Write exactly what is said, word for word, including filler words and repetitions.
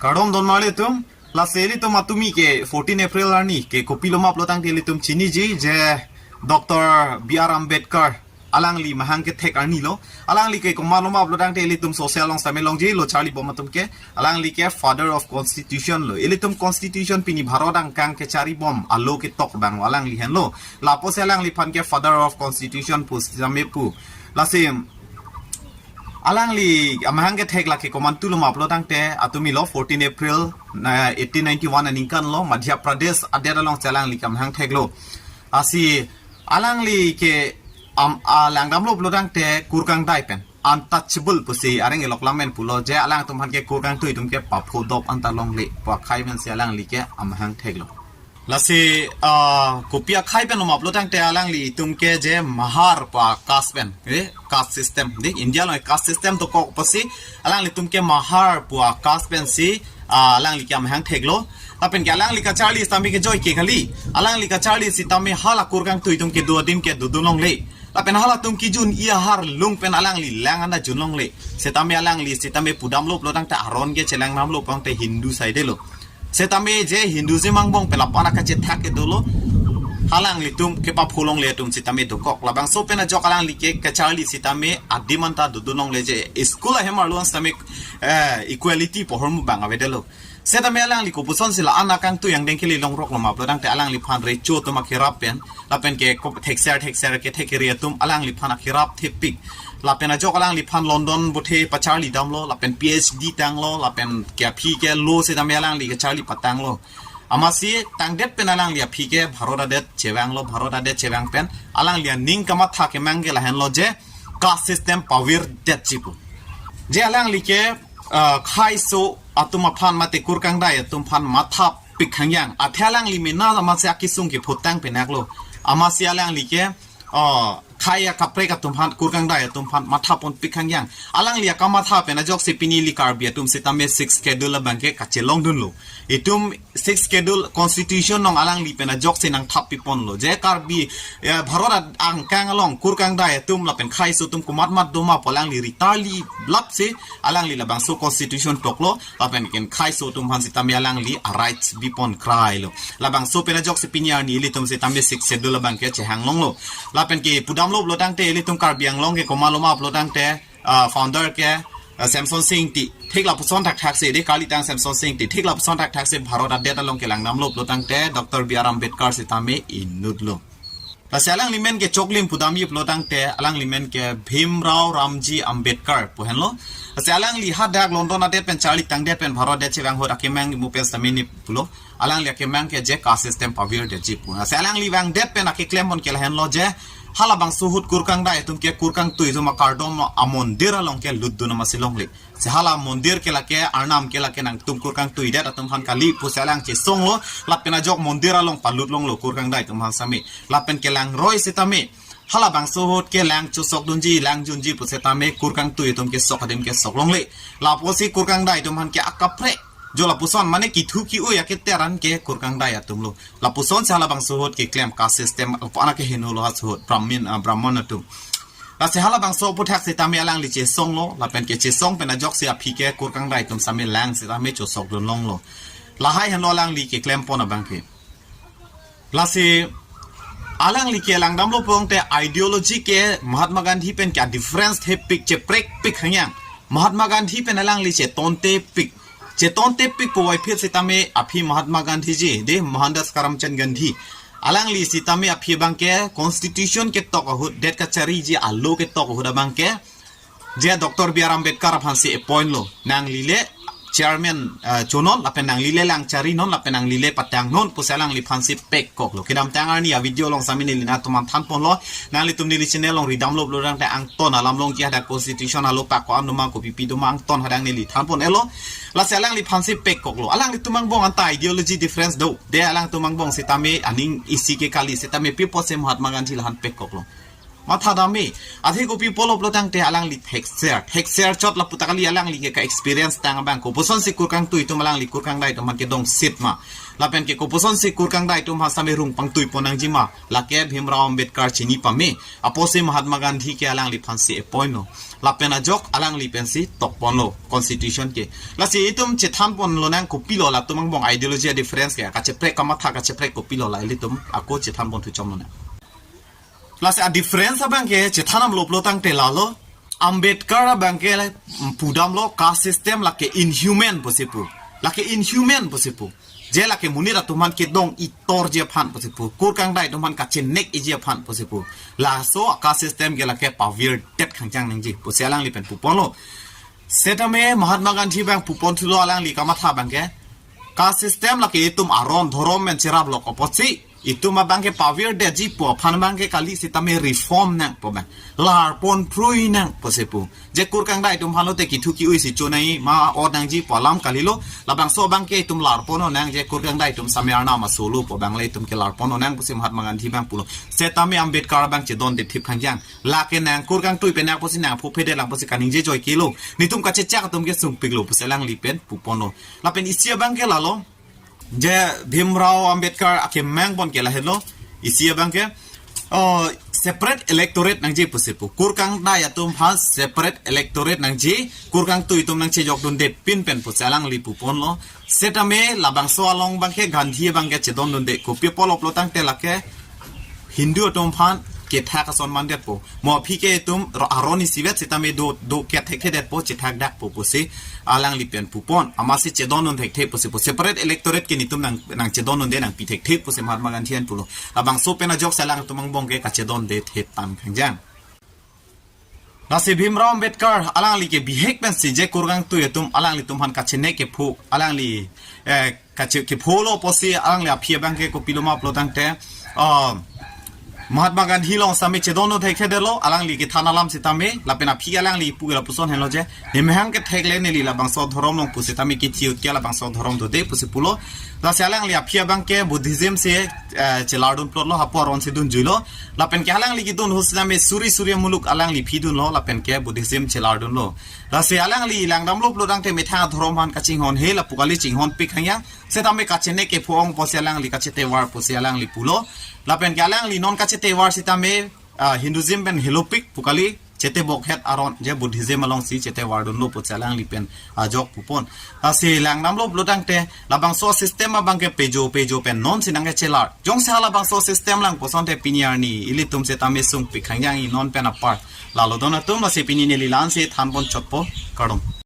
Kardom don marli atum, lasi ilitum atumi ke fourteen April arni ke kopilo ma pulo tangte ilitum chiniji je Doctor B R Ambedkar alangli mahang kethek arni lo. Alangli ke komatlo ma pulo tangte ilitum social along sitame longji lo, charlibom atum ke. Alangli ke Father of Constitution lo. Ilitum Constitution pini Bharat angkang kecharibom a-law ketok abang lo, alangli henlo. Lapusi alangliphan ke Father of Constitution pu sitame pu. Lasi alangli amahang kethek lake komantu lo ma pulo tangte, atumi lo fourteen April, na eighteen ninety-one aningkan lo, Madhya Pradesh adet alongsi alangli ke amahang theklo. Lasi alangli ke am, a, langdamlo pulo tangte kurkang dai pen untouchable pusi areng elok lamen pulo, je alangtum aphan ke kurkang tui atum ke paphodop anta longle pu akhai pensi alangli ke amahang theklo. Lasi, ah, kopi akhai pen lo ma pulo tangte alanglitum ke je Mahar pu a-caste pen, eh, caste system. Di India along caste system dokok pusi alanglitum ke Mahar pu a-caste pensi, ah, alangli ke amahang theklo. Lapen ke alangli kacharli sitame ke joike kali. Alangli kacharli sitame hala kurkang tui atum kedo adim ke dodun longle. Lapen halatum kejun-i ahar lung pen alangli lang anta jun longle. Sitame alangli sitame pudamlo pulo tangte aron ke chelang namlo pulo tangte Hindu side lo. Sitame je Hinduism angbong pen lapu-an akachethak ke dolo. Halanglitum kepapho longle atum sitame dokok. Labangso pen ajok alangli ke kacharli sitame adim anta dodun longle je school ahem arlo sitame, eh, equality pu ahormu abang avedetlo. Sitame alangli kopusonsi la-an akangtui angdeng kele longrok lo ma pulo tangte alangliphan recho atum akerap pen, lapen ke kop thekser thekser kethek kere atum alangliphan akerap thepik. Lapen ajok alangliphan London buthe pacharli damlo, lapen P H D tanglo, lapen ke aphi ke law sitame alangli kacharli patanglo. Amatsi tangdet pen alangli aphi ke Bharat adet chevanglo, Bharat adet chevang pen alangli aning kamatha kemang ke lahenlo je caste system pavirdetji pu. Je alangli ke, ah, khaiso atum aphan mate kurkang dai atum aphan mathapik hangyang. Athe alangli mena amatsi akesung ke photang penaklo. Amatsi alangli ke, ah, khaiya kaprek atum aphan, kurkang dai atum aphan mathaponpik hangyang. Alangli akamatha pen ajoksi pini ili Karbi atum sitame Sixth Schedule abang ke kachelongdunlo. Itum Sixth Schedule Constitution along alangli pen ajoksi nangthap piponlo. Je Karbi, eh, Bharat angkang along kurkang dai atum lapen khaiso atum komat mat do ma pu alangli ritarli lapsi alangli labangso Constitution toklo, lapen ke khaiso atum aphan sitame alangli a-rights bipon krailo. Labangso pen ajoksi pini arni ilitum sitame Sixth Schedule abang ke chehang longlo. Lapen ke pudamlo pulo tangte ilitum Karbi Anglong ke komatlo ma pulo tangte, ah, founder ke, ah, Semsonsing Ingti. Thik lapuson thakthaksi, di kalitang Semsonsing Ingti. Thik lapuson thakthaksi Bharat adet along ke langdamlo pulo tangte Doctor B R Ambedkar sitame inutlo. Lasi alangli men ke choklim pudamji pulo tangte alangli men ke Bhimrao Ramji Ambedkar pu henlo. Lasi alangli hadak London adet pen charli tangdet pen Bharat adet chevang ahut akemang imu pen sitame ne pulo. Alangli akemang ke je caste system pavirdetji pu. Lasi alangli vangdet pen akeklempon ke lahenlo je halabangso ahut kurkang dai atum ke kurkang tui atum akardom amondir along ke lutdun amatsi longle. Si hala mondir ke lake, arnam ke lake nangtum kurkang tuidet atum aphan kali pusi alang chesonglo, lapen ajok mondir along palut longlo kurkang dai atum aphan sitame. Lapen ke langroi sitame halabangso ahut ke lang chosokdunji, lang junji pu sitame kurkang tui atum kesok adim kesok longle. Lapusi kurkang dai atum aphan ke akaprek jo lapuson mane kithu ki-ui aketeran ke kurkang dai atum lo. Lapusonsi halabangso ahut keklem caste system apo anak ke heno lo haso ahut Brahmin, ah, Brahman atum. Lasi halabangso aphuthak sitame alangli chesonglo, lapen ke chesong pen ajoksi aphi ke kurkang dai atum sitame lang sitame chosokdun longlo. Lahai henlo alangli keklempon abang ke. Lasi alangli ke langdamlo pulote ideology ke Mahatma Gandhi pen ke difference thepik cheprekpik hangyang. Mahatma Gandhi pen alangli chetontepik. Chetontepik puvoiphit sitame aphi Mahatma Gandhi ji, de Mohandas Karamchand Gandhi. Alangli sitame aphi abang ke constitution ketok ahut, det kachariji a-law ketok ahut abang ke je Doctor B R Ambedkar aphansi appoint lo. Nangli le chairman, eh, chonon, lapen nangli le lang charinon, lapen nangli le patangnon pusi alangliphansi pekkoklo. Kedamtang arni a-video along sitame neli nangtumphan thanponlo. Nanglitum neli channel along ridamlo pulo tangte angton alam longji, hadak constitution a-law pak ko-an doma, kopipi doma angton hadak neli thanpon-elo. Lasi alangliphansi pekkoklo. Alanglitum angbong anta ideology difference do. De alangtum angbong sitame aning isi ke kali sitame pi apotsi Mahatma Gandhi lahan pekkoklo. Matha dam-e, athe kopi pulo pulo tangte alangli thekser, thekser chot lapu ta kali, alangli ke ka-experience tang abang kopuson si kurkangtui atum, alangli kurkangdai atum aphan kedongsit ma. Lapen ke kopuson si kurkangdai atum aphan sitame rung pangtui pon nangji ma. Lake Bhimrao Ambedkar chini pame. Apotsi Mahatma Gandhi ke alangliphan si appoint lo. Lapen ajok alangli pensi tokponlo constitution ke. Lasi itum chethan ponlonang kopilo latum angbong ideology a-difference ke, kacheprek kamatha kacheprek kopilo, la ilitum ako chethan ponthu chomlonang. Lasi a-difference abang ke chethan damlo pulo tangte lalo, Ambedkar abang ke, mm, pudamlo caste system lake inhuman pusi pu. Lake inhuman pusi pu. Je lake monit atum aphan kedong itorji aphan pusi pu, kurkangdai atum aphan kachenek-iji aphan pusi pu. Laso caste system ke lake pavirdet khangjang nangji pusi alangli pen puponlo. Setame Mahatma Gandhi abang puponthulo alangli kamatha abang ke, caste system lake itum aron dhorom pen cheraplok apotsi itum abang ke pavirdetji pu aphan abang ke kali, sitame reform nang pu abang, larpon prui nang pusi pu. Je kurkangdai atum aphan lote kithu ki-ui si chonai ma or nangji pu alam kalilo. Labangso abang ke itum larpon nang, je kurkangdai atum sitame arnam asolo pu abang le itum ke larpon nang pusi Mahatma Gandhi abang pulo. Setame Ambedkar abang chedonde thip khangjang. Lake nang kurkangtui pen nang pusi nang phuphedet lang pusi kaningje joike lo. Netum kachechak atum ke sungpiklo pusi alangli pen puponlo. Lapen isi abang ke lalo, je Bhimrao Ambedkar akemang pon ke lahelo. Isi abang ke, oh, separate electorate nangji pusi pu. Kurkangdai atum aphan separate electorate nangji, kurkangtui atum nangchejokdunde pin pen pusi alangli puponlo. Setame labangso along abang ke Gandhi abang ke chedondunde, kopi pulo pulo tangte lake Hindu atum aphan kethak ason mandetpo. Mo aphi ke itum ro-, aron isivet sitame do, do kethekthedetpo, chethakdakpo pusi alangli pen pupon. Amatsi chedondun thekthe pusi pu. Separate electorate ke netum nang, nangchedondunde nangpi thekthe pusi Mahatma Gandhi an pulo. Labangso pen ajoksi alangtum angbong ke kachedonde thetang khangjang. Lasi Bhimrao Ambedkar alangli ke bihek pensi je kurkangtui atum alanglitum aphan kachenek kepho, alangli, eh, kache-, kepholo apotsi alangli aphi abang ke kopilo ma pulo tangte, ah, Mahatma Gandhi along sitame chedondun thekthedetlo, alangli kethan alam sitame, lapen aphi alangli pu ke lapuson henlo je, nemahang kethek le neli labangso dhorom along pu sitame kithi-ut ke labangso dhorom dode pusi pulo. Lasi alangli aphi abang ke Buddhism si, eh, chelardun plotlo, hapu aron si dunjuilo. Lapen ke alangli kedun ahut sitame suri suri amuluk alangli aphi dunlo, lapen ke Buddhism chelardunlo. Lasi alangli langdamlo pulo tangte methang adhorom aphan kachinghon he lapu kali, chinghonpik khangjang. Setame kachenek kepho ong pusi alangli kachete var pusi alangli pulo. Lapen ke alangli non kachete var sitame, ah, Hinduism pen helopik pu kali, chetebok het aron je Buddhism alongsi chete vardunlo pusi alangli pen ajok pupon. Lasi langdamlo pulo tangte labangso system abang ke pejo pejo pen nonsi nangkechelar. Jongsi halabangso system lang pusonte pini arni ilitum setame sungpik khangjang-i non pen apar. Lalo don atum, lasi pini neli la-ansi thanpon chotpo, kardom.